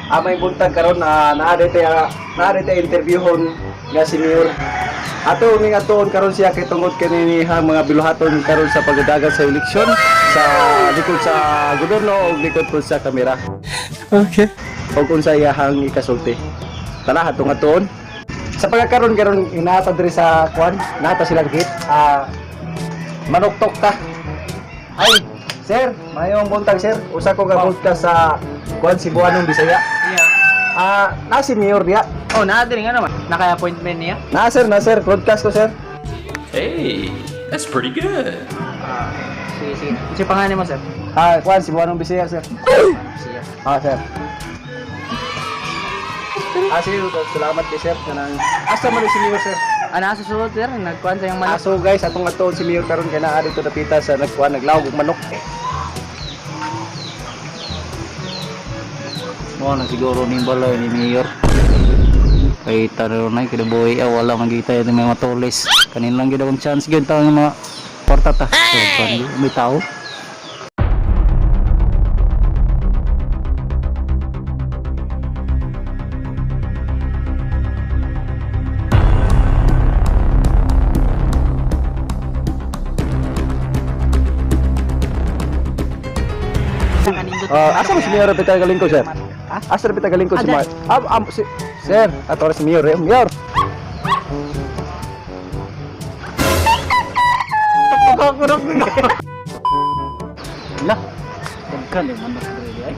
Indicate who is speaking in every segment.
Speaker 1: Amay buntag karon na naa dito naa dito interviewhon nga si Mayor. Ato ning atuon karon siya kay tungod kani ha mga biluhaton karon sa pagdagan sa eleksyon sa likod sa gobyerno o likod po sa kamera.
Speaker 2: Okay.
Speaker 1: O kung sa iyahang ikasulti. Tara atong atuon. Sa pagkakaroon karon inaata diri sa kwan, naata silang gate. Manuktok ta. Ay, sir, mayong buntag sir. Usa ko ka podcast sa kwan Cebuanong Bisaya.
Speaker 3: Yeah.
Speaker 1: Na si Mayor diya.
Speaker 3: Oh, naa diri nga naman. Naka-appointment niya.
Speaker 1: Na sir, na sir, broadcast ko sir.
Speaker 4: Hey, that's pretty good.
Speaker 3: Ah, sige, sige. Kasi pangalan mo, sir?
Speaker 1: Kwan Cebuanong Bisaya sir.
Speaker 3: Sige.
Speaker 1: Sir. Sige, salamat kay sir kanang asa man ni si Mayor sir?
Speaker 3: Ah, nasa sulod, sir. Nagkuhan sa iyang manok.
Speaker 1: So guys, atong atuon si Mayor karon kay naa dito napita sa nagkuan naglawog og manok.
Speaker 2: Mo na siguro ning balay ni Mayor. Kay taro na kinabuhi ah, wala man kita yung mga matulis. Kanilang gid akong chance gyud ta nga mga porta ta. So, may tao.
Speaker 3: Kanindot.
Speaker 1: Asa man si Mayor pita galing ko sir?
Speaker 3: Ha?
Speaker 1: Asa pita galing ko si
Speaker 3: Ah,
Speaker 1: Mayor? Si sir, ato ra si Mayor, eh. Mayor.
Speaker 2: Lah. Daghan yung manok diri ay.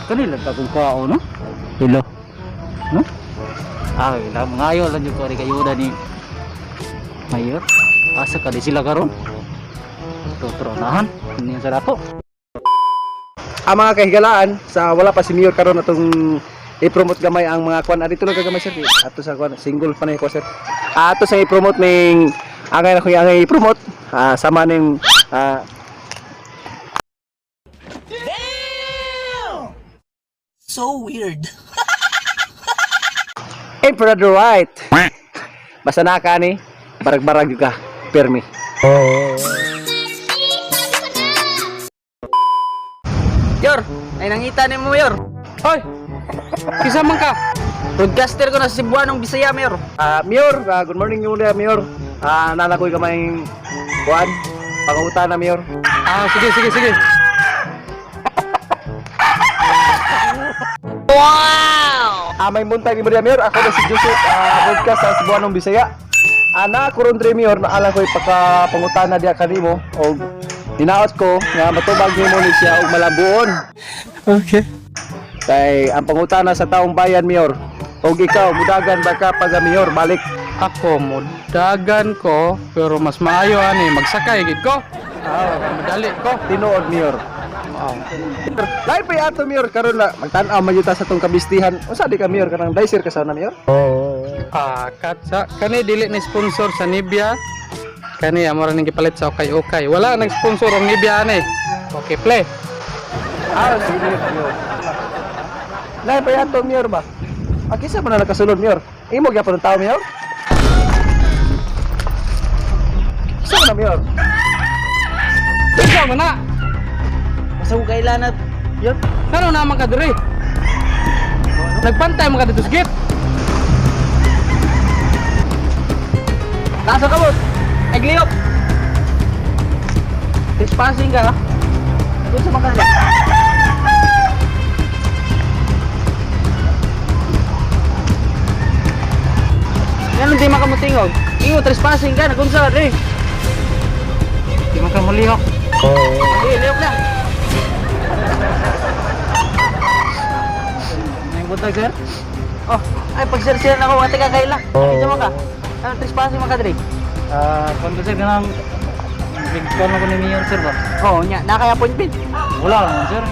Speaker 2: Kanila ta kung kao no? Hello. No? Ay, lang ngayo lang jud ko ri kayuda ni Mayor. Asa ka di sila karon? Tutronahan. Niya sa dako.
Speaker 1: Ang mga kahigalaan sa wala pa si Mayor karon atong i-promote gamay ang mga kwan. Dito lang kagamay sir. Ato sa kwan single pa na ko sir. Ato sa i-promote ning angay na ko yung angay i-promote. Sama ning
Speaker 5: So weird.
Speaker 1: Emperor the Right. Basta na ka ni barag-barag ka. Pirmi.
Speaker 3: Yor, ay nangita ni mo, Mayor.
Speaker 6: Hoy! Kisa man ka?
Speaker 3: Broadcaster ko na sa Cebuanong Bisaya, Mayor.
Speaker 1: Mayor, good morning yung Mayor. Nanakoy kamay kwan. Pangutan na Mayor.
Speaker 6: Sige, sige, sige.
Speaker 1: May buntag ni Maria Mayor. Ako na si Joseph, broadcast sa Cebuanong Bisaya. Ana ko ron dre Mayor, naala ko ipakapangutana diya kanimo og hinaot ko nga matubag nimo ni siya og malambuon.
Speaker 2: Okay.
Speaker 1: Kay ang pangutana sa taong bayan Mayor, og ikaw mudagan ba ka pag Mayor balik?
Speaker 6: Ako, mudagan ko, pero mas maayo ani, magsakay gid ko. Madali ko.
Speaker 1: Tinuod Mayor.
Speaker 6: Oh.
Speaker 1: Lain pa ato Mayor karon na magtan-aw man gyud ta sa tong kabistihan. Unsa di ka Mayor kanang dicer ka sana Mayor?
Speaker 6: Katsa, kani dili ni sponsor sa Nibia. Kani amo ra ning gipalit sa okay okay. Wala nag-sponsor ang Nibia ani. Okay, play.
Speaker 1: Sige Mayor. Lain pa ato Mayor ba? Kinsa man na nakasulod Mayor? Imo gyapon ang tao Mayor? Kinsa man na Mayor?
Speaker 6: Ikaw man na.
Speaker 3: Basta ko kailan at
Speaker 1: Yun.
Speaker 6: Ngano naman ka diri? Nagpantay man ka dito sa gate.
Speaker 3: Nasa kamot. Ay, gliyop. Trespassing ka, ha? Doon sa mga. Yan, hindi makamutingog. Iyo, trespassing ka. Nagunsa ka, dre.
Speaker 2: Di man ka mulihok.
Speaker 3: Sige, liyop na.
Speaker 2: May buntag sir.
Speaker 3: Oh, ay, pag-share-share na ako. Ate ka, kaila. Ay, mo ka. Ano, trespassing man ka, dre?
Speaker 2: Kung sir kanang big ko ni Mayor sir ba?
Speaker 3: Oo, oh, nya. Nakaya-appointment.
Speaker 2: Wala naman sir.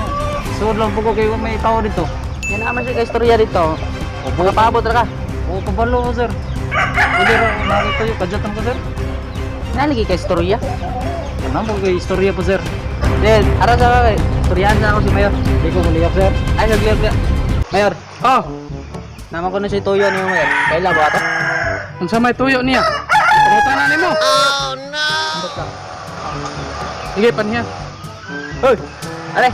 Speaker 2: Suod lang po ko kay may tao dito.
Speaker 3: Yan naman siya kay istorya dito.
Speaker 2: Opo.
Speaker 3: Makapaabot ra ka.
Speaker 2: Oo, kabalo ko sir. Pwede ra nakita yung kadyatan ko sir.
Speaker 3: Nalagi kay istorya.
Speaker 2: Ano mo kay istorya po sir?
Speaker 3: Then, ara sa kay istoryahan sa ako si Mayor.
Speaker 2: Di ko mulihok sir.
Speaker 3: Ay, nagliyop ka. Mayor,
Speaker 6: Oh,
Speaker 3: naman ko na siya tuyo ni Mayor. Kaila ba ato?
Speaker 6: unsa may tuyo niya? Pangutana nimo.
Speaker 5: Oh no!
Speaker 6: Sige, panhiya.
Speaker 1: Hoy,
Speaker 3: Are.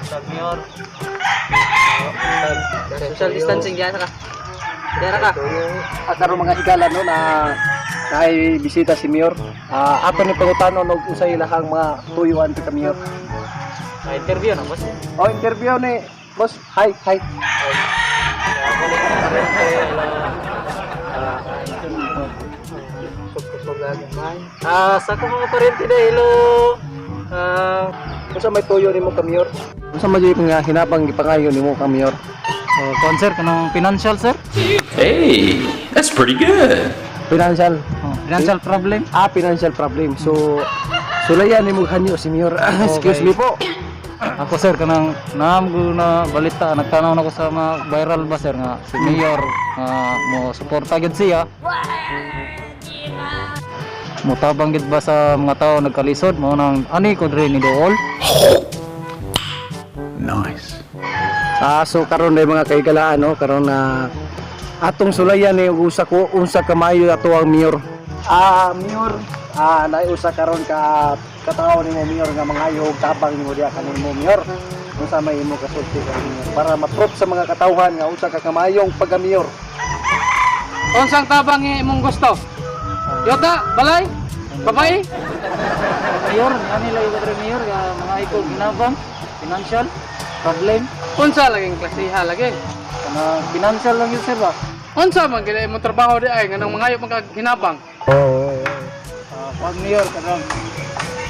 Speaker 2: Buntag, Mayor.
Speaker 3: Social distancing diyan ka. Diyan ka.
Speaker 1: Ah, karon mga higala, no, na naay bisita si Mayor. Ah, ato ni pangutanon og unsay ilahang mga tuyuan ka Mayor.
Speaker 2: Ah, interview na, boss.
Speaker 1: Oh, interview ni boss. Hi, hi.
Speaker 2: Ah, sa akong mga parente na, hello. Ah,
Speaker 1: Unsa may tuyo nimo ka Mayor? Unsa may nga hinabang gipangayo nimo ka Mayor?
Speaker 2: oh, kuan sir, kanang financial sir?
Speaker 4: Hey, that's pretty good.
Speaker 1: Financial.
Speaker 2: Oh, financial problem.
Speaker 1: Ah, financial problem. So, sulayan nimo hanyo si Mayor. Excuse me po.
Speaker 2: Ako sir, kanang naam ko na balita, nagtanaw na ko sa mga viral ba sir nga si Mayor nga mo suporta gyud siya. Mutabang gid ba sa mga tao nagkalisod mo nang ani ko diri ni dool.
Speaker 4: Nice.
Speaker 1: Ah, so karon day mga kaigalaan, no, karon na atong sulayan ni usa ko unsa ka maayo ato ang mayor. Ah, mayor, ah naay usa karon ka katawo nimo mayor nga mangayo og tabang nimo diha kanimo mayor. Unsa may imo kasulti karon mayor para ma-proof sa mga katawhan nga usa ka kamayong pagka-mayor.
Speaker 6: Unsang tabang nga imong gusto? Yota, balay, babae?
Speaker 2: Mayor, ani lang ko diri mayor nga mga iko ginabang financial problem.
Speaker 6: Unsa laging klasiha lagi?
Speaker 2: Kanang financial lang yun sir ba?
Speaker 6: Unsa man gid imong trabaho di ay nganong mangayo man kag hinabang?
Speaker 2: Ah, pag mayor karon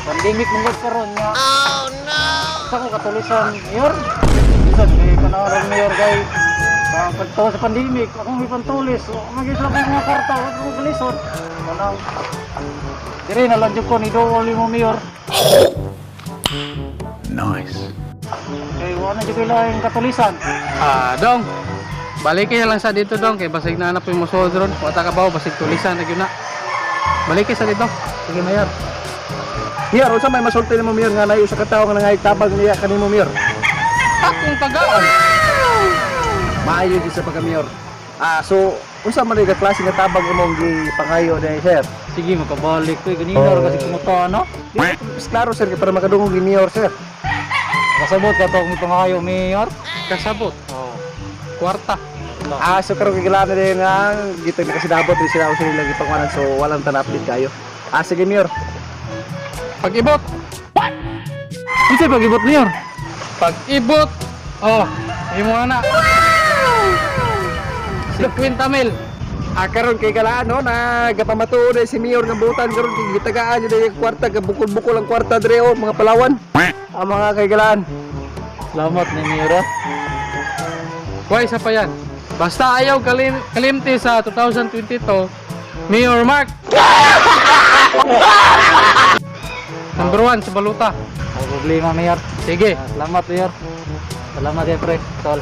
Speaker 2: pandemic man gud karon nga. Oh no. Sa ko katulisan mayor. Bisan kay kanang mayor kay sa pagtuo sa pandemic, akong ipantulis, so, mag-isla ko mga kwarta, wag ko kalisod. Kanang dire na lang jud ko ni dool mo mayor.
Speaker 4: Nice.
Speaker 2: Kay wala na jud kay laing katulisan.
Speaker 6: Ah, dong. Baliki na lang sa dito dong kay basig na na po yung musuod ron. Wata ka ba basig tulisan na gyud na. Baliki sa dito.
Speaker 2: Sige mayor.
Speaker 1: Mayor, unsa may masulti nimo mayor nga naay usa ka tawo nga nangayog tabang niya kanimo mayor?
Speaker 6: Akong tagaan.
Speaker 1: Maayo gyud sa pagka-mayor. Ah, so unsa man ka klase nga tabang imong gipangayo day sir?
Speaker 2: Sige makabalik ko ganina ra kasi kumuta no.
Speaker 1: Mas klaro sir kay para makadungog ni mayor sir.
Speaker 2: Kasabot ka to akong ipangayo mayor.
Speaker 6: Kasabot.
Speaker 2: Oh.
Speaker 6: Kwarta.
Speaker 1: Ah, so karon kailangan na din nga gito na kasi dabot din sila usa nila gipangwanan so walang tan-update kayo. Ah, sige mayor.
Speaker 6: Pag-ibot.
Speaker 2: Unsa pag-ibot mayor?
Speaker 6: Pag-ibot. Oh, imo na. 50 mil.
Speaker 1: Ah, karon kay galaan no na gapamatuod si mayor nga butan karon kay gitagaan jud ang kwarta gabukol-bukol ang kwarta dire oh mga Palawan. Ang mga kaigalaan.
Speaker 2: Salamat ni mayor. Ah.
Speaker 6: Why isa pa yan? Basta ayaw kalimti sa 2022, Mayor Mark. Number 1 sa baluta.
Speaker 2: Ang problema mayor.
Speaker 6: Sige.
Speaker 2: Ah, salamat mayor. Salamat eh pre. Tol.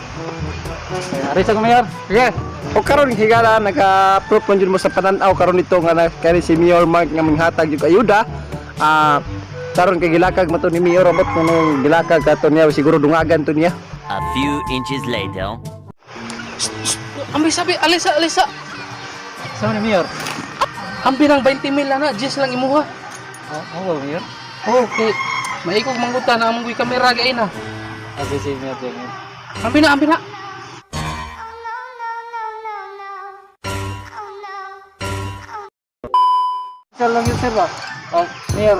Speaker 2: Ay, aris ako mayor.
Speaker 6: Sige.
Speaker 1: O karon higala naka-proof man jud mo sa pananaw karon nito nga na kani si Mayor Mark nga manghatag jud ayuda. Ah, karon kay gilakag man to ni Mayor amot nung gilakag kato niya siguro dungagan to niya.
Speaker 5: A few inches later.
Speaker 6: Ambi sabi, alisa, alisa.
Speaker 2: Sama ni mayor.
Speaker 6: Ambi ng 20 mil na, Jis lang imuha.
Speaker 2: Oh, oh mayor.
Speaker 6: Okay. Maikog mangguta na among kamera gay na.
Speaker 2: Ah, si si mayor din.
Speaker 6: Ambi na, ambi na.
Speaker 2: Sir lang yun sir ba? Oh, mayor.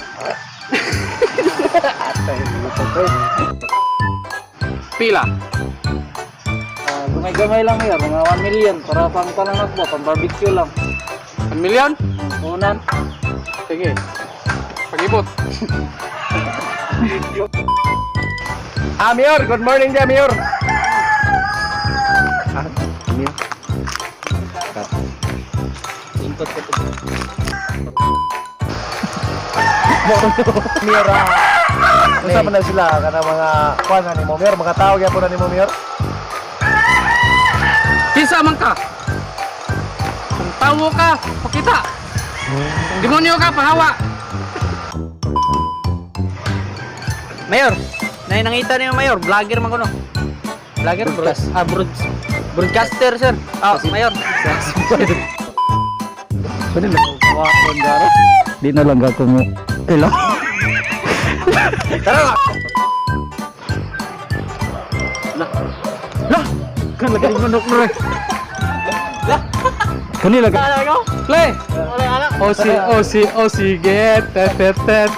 Speaker 6: Pila.
Speaker 2: Ah, gamay-gamay lang mayor, mga 1 million para pang pananap ba, pang barbecue lang.
Speaker 6: 1 million?
Speaker 2: Unan.
Speaker 6: Sige. Pag-ibot.
Speaker 1: Ah, Mayor, good morning dia, Mayor. Ah, Mayor. Cut.
Speaker 2: Input ko to.
Speaker 1: Mayor, ah. Unsa man na sila kana mga kuan na nimo, Mayor, mga tao gyapon na nimo, Mayor.
Speaker 6: Kinsa man ka? Kung tawo ka, pakita. Kung demonyo ka, pahawa.
Speaker 3: Mayor, nay nangita niyo mayor, vlogger man kuno. Vlogger
Speaker 1: Broadcast.
Speaker 3: Ah, broadcaster sir. Ah, mayor.
Speaker 1: Pwede na.
Speaker 2: Wa garo. Di na lang ako mo. Hello.
Speaker 1: Tara.
Speaker 2: Daghan lagi manok dre. Kanila ka.
Speaker 6: Play. O si o si o sige. Tet tet tet.